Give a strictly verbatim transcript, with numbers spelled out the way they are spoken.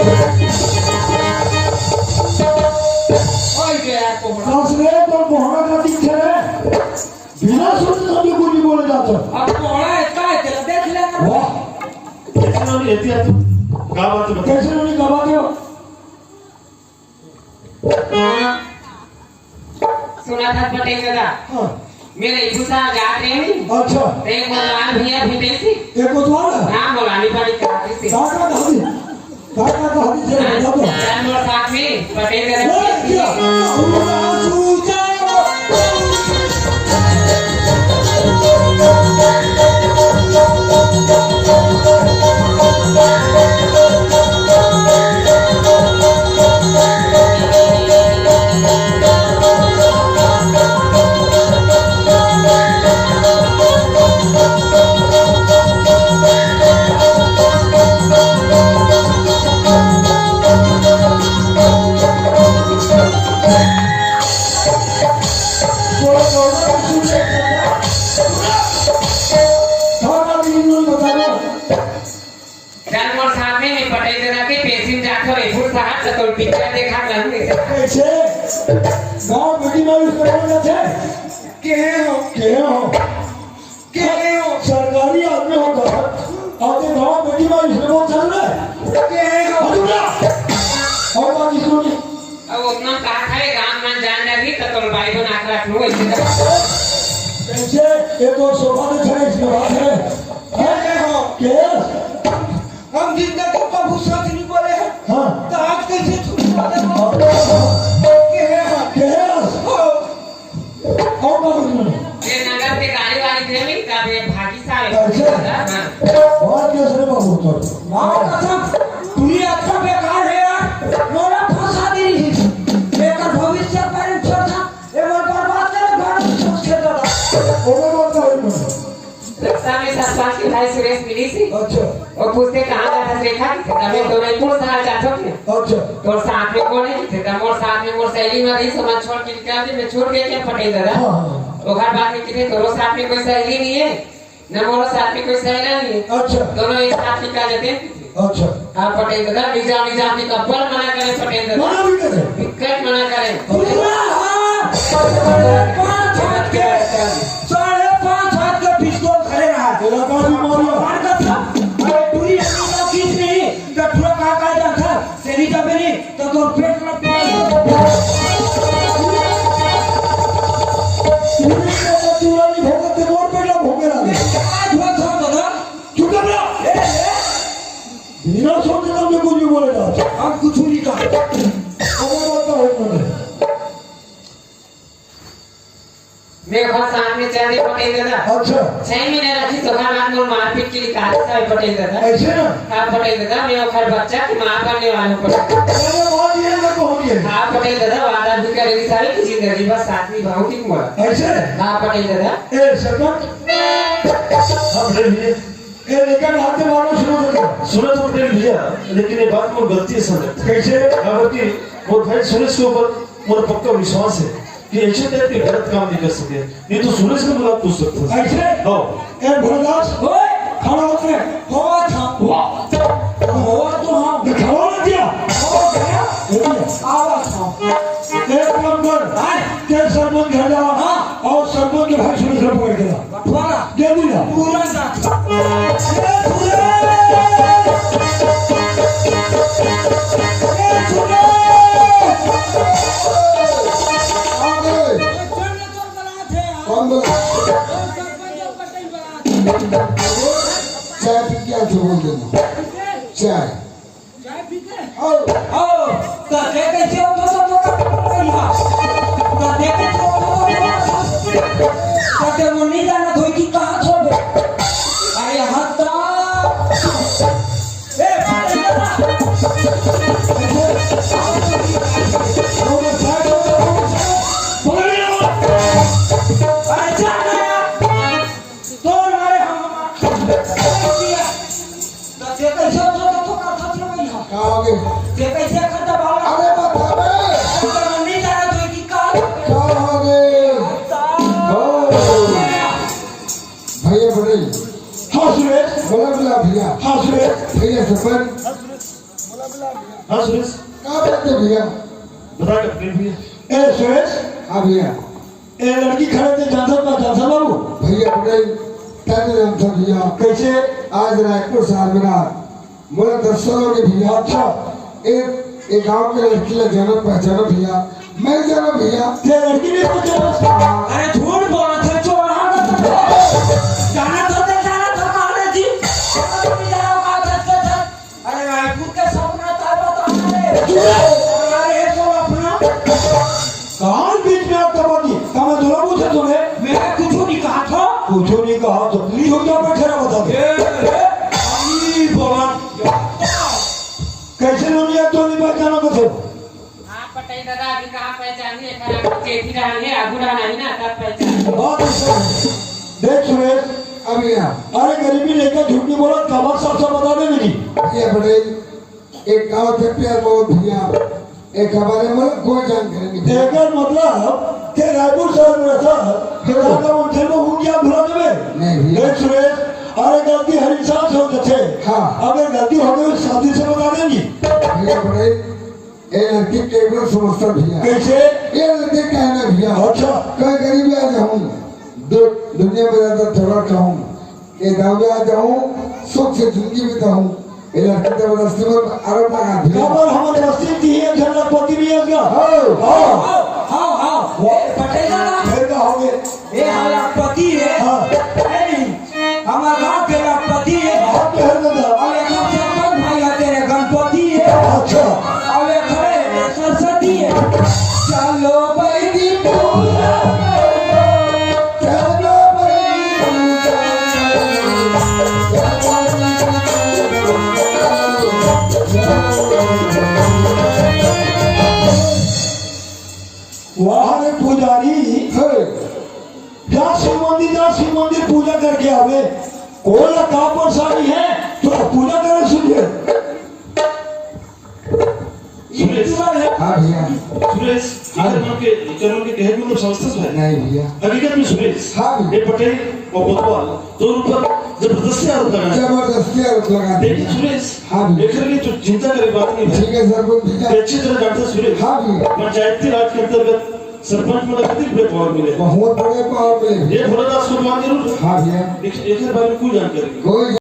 ओए गे यार, कोहड़ा। कस रे, तो कोहड़ा का दिखे रे। बिना सोचे समझे कुछ भी बोले जात हे। अब कोहड़ा इतना है, चला देख लेना। वाह। कैसे नोनी, एती आत हो? का बात हे, बता। कैसे नोनी, का बात हे? सुना था पटेल दादा। हाँ। मेरे भूसा जात रहे नहीं। अच्छा। ते कोतवाल भैया भी देखी। ये कोतवाल है? हाँ, बोलानी पड़ी, कहा थी। का, का, कहा थी? का, का, कहा थी? चल, बता दो। चल, मोर साथ में पटेल दादा। ए, क्या? चल मोर साथ में, मैं पटेल दादा के पेशी में जाथो, रईपुर शहर, त तोर पिक्चर देखा करूँ। कैसे? गाँव बेटी माई उसको बोल जाते हैं? के हो? के हो? के हो? सरकारी आदमी हो घर, आते गाँव बेटी माई उसको बोल चल रहे? के हो? हटो ना। और बात इसको नहीं। अब उतना कहा था, ये राम मन जान जाही, त तोर बाई बना के रख लूँ, ऐसे कर। कैसे? ये तो शोभा तो है, इसमें बात है। के हो? के? हम जिंदगी कभू सच नहीं बोले हैं। हाँ। तो आज कैसे झूठ बोले हो? के है हम? के है? हो। और बात नहीं। ये नगर के गाड़ी वाली थे नहीं, तब ये भागी सारे। अच्छा। हाँ। बहुत कैसे बाबू तो? माँ कसम, तू ये अच्छा बेकार है यार। मोला फंसा दे रही है। एकर भविष्य पर छोड़ था। ये मोर बर्बाद करे, घर में सोच के दादा। ओमे बात नहीं। रस्ता में सरपंच के भाई सुरेश मिली थी। अच्छा। वो पूछते, "कहाँ जाता रेखा?" तब मैं तो रईपुर शहर जाता हूँ। अच्छा। तोर साथ में कौन है? तो मोर साथ में मोर सहेली में रही, समझ छोड़ के निकल दी, मैं छोड़ के क्या पटेल दादा? हाँ, हाँ। ओकर बाद में कितने तोरो साथ में कोई सहेली नहीं है, न मोरो साथ में कोई सहेला नहीं है। अच्छा। दोनों एक साथ निकल जाते हैं। अच्छा। हाँ, पटेल दादा, निजाम, निजाम की कब्बल मना करे पटेल दादा। मना भी करे। विकट मना करे। पूरा हाथ, साढ़े पाँच हाथ के, साढ़े पाँच हाथ के पिस्तौल खड़े रहा। तेरा का भी मार लो। मार कर था। अरे, टूरी अमीर लोग किस नहीं, तो टूरा का का जाता, तेरी का भी नहीं। तो तोर पेट ला पूरा नहीं भोगे, ते मोर पेट ला भोगे लागे। आज बात हो दादा। चुप कर रहा। ए, ए। बिना सोचे तो मैं कुछ भी बोले ना। हम कुछ नहीं कहा। अब मैं बोलता हूँ मैंने। मैं ओकर साथ में चल दे पटेल दादा। अच्छा। छह महीने रखी तो ओकर बाद मोर मारपीट के लिए काहे साहब पटेल दादा? ऐसे ना? हाँ पटेल दादा, मैं ओकर बच्चा के माँ बनने वाला हूँ पटेल दादा। अरे बहुत ये ना कहूँ ये। हाँ पटेल दादा, वादा भी करे साहब की जिंदगी बस साथ निभाऊंगी मोरा। ऐसे? हाँ पटेल दादा। ए सरपंच। हाँ पटेल भैया। ए लेकर हाथ में मारो शुरू कर दो। सुनो तो पटेल भैया, लेकिन ये बात मोर गलती है समझ। कैसे? हाँ, बल्कि मोर भाई सुरेश के ऊपर मोर पक्का विश्वास है। कि ऐसे टाइप के गलत काम नहीं कर सके, नहीं तो सुरेश से मुलाकात पूछ सकते हैं। ऐसे? हाँ। ए भोलादास, ओए! खड़ा होके, होवा था। वाह। होवा तो हाँ। दिखावा ना दिया। हो गया। हो गया। आवा था। एक नंबर। हाँ। के सरपंच घर जावा। हाँ। और सरपंच के भाई सुरेश को पकड़ के ला। बंटवारा। दे दिया। पूरा साथ। ए, पूरा। ए, पूरा। आ गए। कौन बोला? चाय पी के आके बोल देना। चाय। चाय पी के? आओ। आओ। तो दे के जो तो, तो, तो, तो, तो, तो, तो दे के जो तो, तो, तो, तो, तो, तो, तो, वो नहीं जाना धोई की कहाँ छोड़ दे? अरे, यहाँ तो। ए, अरे, जा ना यार। तो मारे हम, हम, तो ये कैसे हो, तो, तो, तो, तो, तो, तो, कहाँ हो गए? ये कैसे खाता बाबा? अरे, बता बे। अरे, तो नहीं जाना तो ये की कहाँ? कहाँ हो गए? तो ओ। भैया पटेल। हाँ, सुरेश। बोला, बोला भैया। हाँ, सुरेश। भैया सपन। हाँ सुरेश। का बात है भैया? बता कर फिर भी। ए सुरेश। हाँ भैया। ए लड़की खड़े थे, जानता, पहचानता बाबू? भैया पटेल, तैं जानता भैया। कैसे? आज रायपुर शहर में ना, मोला दस साल हो गए भैया। अच्छा। एक, एक गांव के लड़की ला जाना पहचाना भैया, मैं जाना भैया। ते लड़की नहीं पहचाना? अरे झूठ बोला था, चोर आ रहा था। जाना था, तो जाना था, मारे जी। अरे रायपुर के सपना था, बता रे। अरे ये तो अपना। कान बीच में आपका बात नहीं, का मैं दोनों मुझे सुने? मैं कुछ नहीं कहा था। कुछ नहीं कहा तो ली हो गया, बैठे रहो, बता दे। ए, ए, अली बोला। कैसे दुनिया तो नहीं पहचाना कुछ? हाँ, पटेल दादा, अभी कहाँ पहचानी? एकर आगू चेठी डाहन हे, आगू डाहन आही ना, तब पहचान। बहुत अच्छा है। देख सुरेश, अब यहाँ। अरे गरीबी लेकर झूठ नहीं बोला, कमर साफ साफ बता दे मेरी। ये पटेल, एक गाँव थे प्यार बहुत भैया, एक हमारे मतलब कोई जानकारी नहीं। एकर मतलब के रायपुर शहर में रहता, तो हाँ। दादा उनसे वो हूँ क्या भुला देवे? नहीं भैया। देख सुरेश, अरे गलती हर इंसान से हो जाते। हाँ। अगर गलती हो गई, शादी से बता देंगी। भैया पटेल, ए लड़की के बिल्कुल समझता भैया। कैसे? ये लड़की कहना भैया। अच्छा। कहीं गरीब आ जाऊं, दु-, दुनिया में ज्यादा थोड़ा कहूं, ये गाँव में आ जाऊं, सुख से जिंदगी बिताऊं। ये लड़की जबरदस्ती में आरोप लगा भैया। खबर हमर बस्ती की है, झंडा पति भी है क्या? हाँ। हाँ। हाँ, हाँ, हाँ। वो पटेल दादा। फिर का हो गए? ये हमारा पति है। हाँ। नहीं, हमारे गांव के लखपति है। हाँ, तो है दादा। और एक हम सरपंच भाई आते हैं, गणपति है। अच्छा। और एक है सरस्वती है। चलो बैठी पूजा करो। चलो बैठी पूजा करो। वाह रे पुजारी। हे। जा शिव मंदिर, जा शिव मंदिर पूजा करके आवे। कोई ला का परेशानी है, तो पूजा करे सुनिए। सुरेश। हाँ भैया। सुरेश, हाँ। इधर मन के, इधर मन के कहे मतलब समझता है। नहीं भैया। हकीकत में सुरेश। हाँ भैया। ये पटेल और कोतवाल दोनों पर जबरदस्ती आरोप लगा है। जबरदस्ती आरोप लगा है। देखिए सुरेश, हाँ भैया। एकर लिए तो चिंता करे बात नहीं है। ठीक है सर, कोई भैया। ये अच्छी तरह जानता है सुरेश। हाँ भैया। पंचायती राज के अंतर्गत सरपंच में कितने बड़े पावर मिले? बहुत बड़े पावर मिले। ये भोलादास को मान जरूर। हाँ भैया। एक, एक बारे में कोई जानकारी नहीं। कोई